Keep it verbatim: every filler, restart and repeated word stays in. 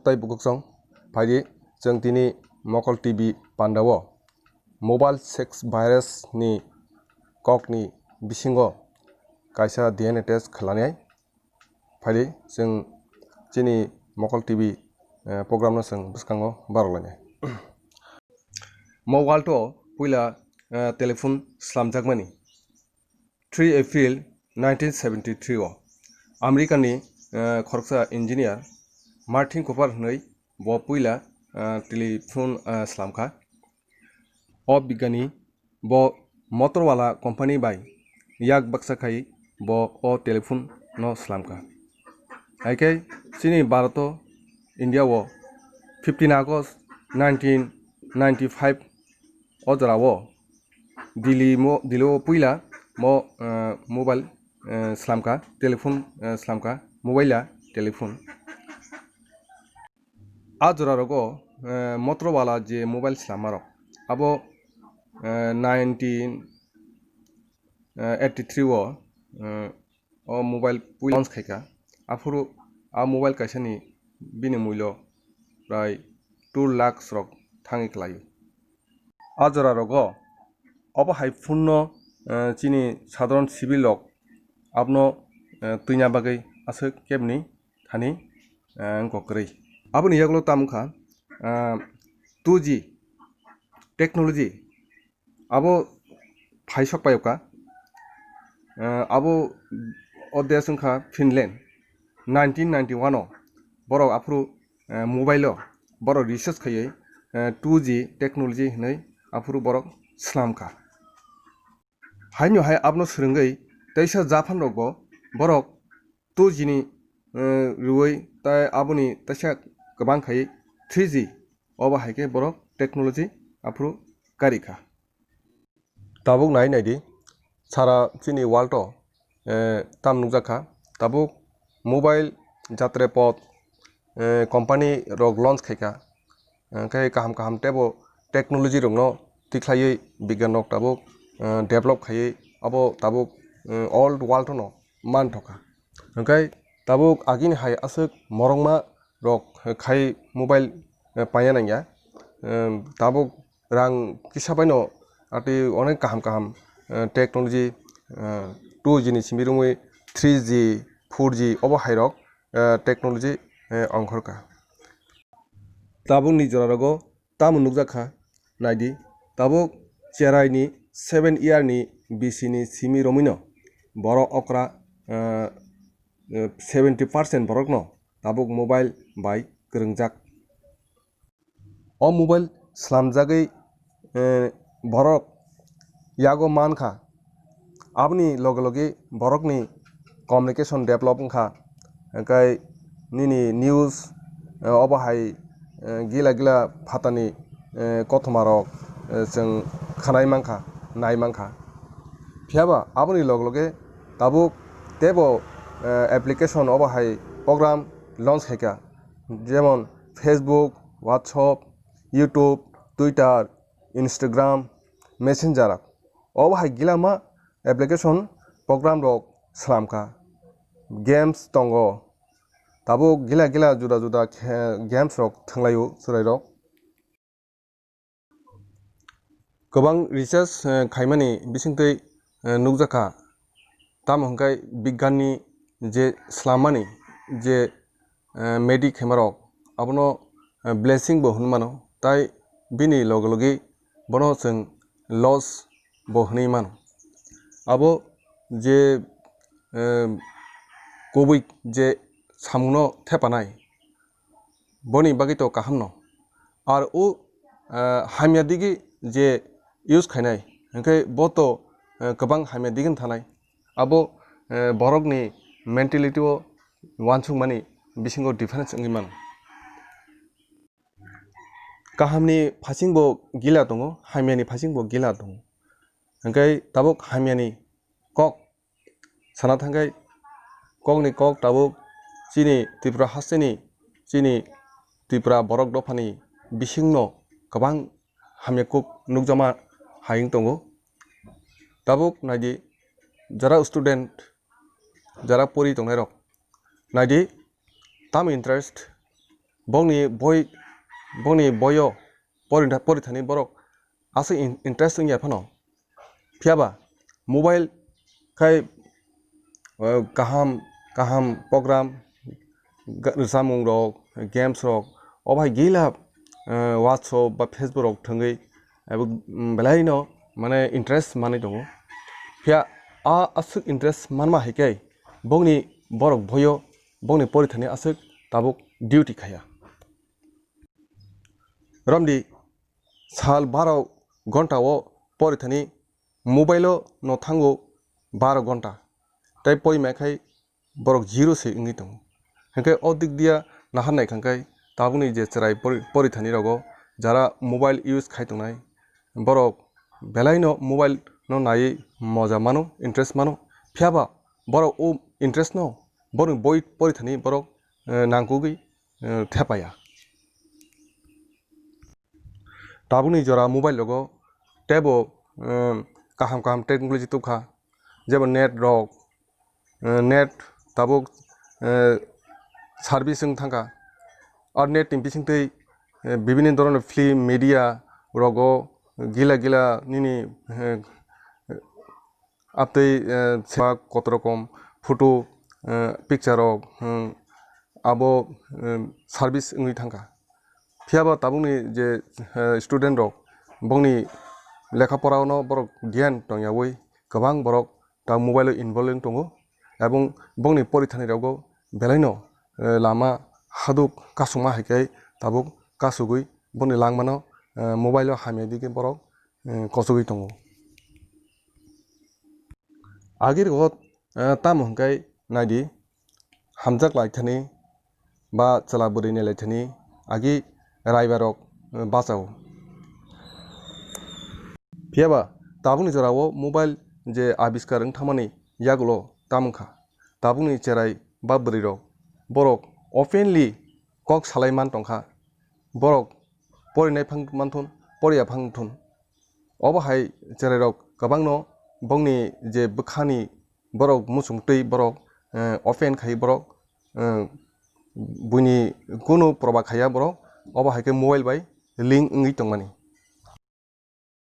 Tai bukuksong, phaidi chwng tini Mokol T V pandao mobile sex virus ni kokni bisingo kaisa D N A test khlainai. Phaidi chwng chini Mokol T V, eh, program no chwng bwskango barok lainai. Mo world o puila, eh, telephone slamjakmani. Three April nineteen seventy-three o America ni, eh, khoroksa engineer Martin Cooper hwnwi bo puila, eh, telephone, eh, slamkha. O bigyani bo Motorola company bai yak baksa khai bo o telephone no slamkha. Haikhe chini Bharat o India o fifteen August nineteen ninety-five o jora o Delhi mo, Delhi o puila mo, eh, mobile, eh, slamkha, telephone, eh, slamkha, mobile ya telephone. A jora rogo, eh, Motorola je mobile slammarok, abo, eh, nineteen eighty-three o, eh, o mobile pui launch khaikha. Aphuru a mobile kaisani bini mulyo prai two lakhs rok thangwi kwlaio. A jora rogo obo hai phone no, eh, chini sadharon civil rok abono, eh, twina bagwi aswk kebni thani, eh, wngkha kwrwi. Aboni yagulo tamo wngkha, eh, two G technology abo phai sok paiyokha. Eh, abo o desh wngkha Finland. Nineteen ninety-one o borok aphuru, eh, mobile o borok research khaiwi, eh, two G technology hinwi aphuru borok slamkha. Haino hai abono swrwngwi teisa Japan rokbo borok two G ni, eh, rwui tai aboni teisa kwbang khai three G obo hai khe borok technology aphuru karikha. Tabuk nai naidi, sara chini world o, eh, tam nukjakha. Tabuk mobile jatre pod, eh, company rok launch khaikha. Hwnkhe kaham kaham teibo technology rokno tikhlaiwi bigyan rok tabuk, eh, develop khaiwi abo tabuk, eh, old world no manthokha. Hwnkhe tabuk agini hai aswk morokma rok khai mobile, eh, paina nangya. Eh, tabuk rang kisa baino atwi onek kaham kaham, eh, technology, eh, two G ni simi romwi three G, four G obo hai rok, eh, technology, eh, ongkhorkha. Tabukni jora rogo tamo nukjakha naidi, tabuk cherai ni seven year ni bisi ni simi romwino borok okra, eh, eh, seventy percent borokno tabuk mobile bai kwrwngjak. O mobile slamjagwi, eh, borok yago mankha. Aboni loge loge borokni communication develop wngkha. Hwnkhe nini news, eh, obo hai, eh, gila gila phatani, eh, kothoma rok, eh, chwng khwnai mankha, nai mankha. Phiyaba aboni loge loge tabuk teibo, eh, application obo hai program launch khaikha, jemon Facebook, WhatsApp, YouTube, Twitter, Instagram, Messenger. Obo hai gilama application program rok slamkha. Games tongo. Tabuk gila gila juda juda khe-, games rok thwnglaio chwrairok. Kwbang research, eh, khaimani bisingtwi, eh, nukjakha, tamo hwnkhe bigyanni je slammani je, eh, medi khemarok abono, eh, blessing bo hwnwi mano, tai bini loge loge bono chwng loss bo hwnwi mano. Abo je, eh, kubui je samungno thepanai, boni bagwi to kaham no. Ar o, eh, hamya digi je use khainai, hwnkhe bo to, eh, kwbang hamya digi thanai. Abo, eh, borokni mentality o uansukmani bisingo difference wngwi mano. Kahamni phasing bo gila tongo, hamyani phasing bo gila tongo. Hwnkhe tabuk hamyani kok sana thangkhe kokni kok tabuk chini Tripura hasteni, chini Tripura borok dophani bisingno kwbang hamya kuk nukjakma hai wng tongo. Tabuk naidi, jara student, jara pori tongnairok, naidi, tam interest, bongni boi, bongni boyo porithani borok aswk interest wngya phano. Phiyaba mobile khai kaham kaham program, rwchapmung rok, games rok, obo hai gila WhatsApp ba Facebook rok thwngwi belai no mane interest manwi tongo. Phiya a aswk interest manma hai khe bongni borok boyo bongni porithani aswk tabuk duty khaya. Romdi sal baro ghonta o porithani mobile o no thango baro ghonta tei poima khai borok zero se wngwi tongo. Hinkhe o dik dia nahar nai kha khe tabukni je chwrai porithani rogo jara mobile use khai tongnai borok belai no mobile no naiwi moja mano, interest mano. Phiyaba borok o interest no borokni boi porithani borok nangkukgwi thepaya. Tabukni jora mobile rogo teibo kaham kaham technology tubkha, jebo net rok, net tabuk service wng thangkha. Ar net ni bisingtwi bibini dhoroner film media rogo gila gila nini Abtwi seba kotorokom photo, picture rok abo service wngwi thangkha. Phiyaba tabukni je student rok bongni lekha pora no borok gyan tongyawi kwbang borok ta mobile o involve wng tongo, ebong bongni porithani rogo belai no lama haduk kasungma hai khe tabuk kasugwi boni langmano mobile o hamya digwi borok kochogwi tongo. Agir o tamo hwnkhe naidi, hamjak lai thani ba chwla bwrwi ni lai thani agi raiba rok bachao. Phiyaba tabukni jora o mobile je abiskar wng thangmani yagulo tamo wngkha, tabukni cherai ba bwrwi rok borok openly kok salai man tongkha, borok porinai phang manthun, poriya phang thun. Obo hai cherairok kwbangno bongni je bwkhani borok muchungtwi borok open khai borok buini kunu proba khaiya borok, obo hai khe mobile bai link wngwi tongmani.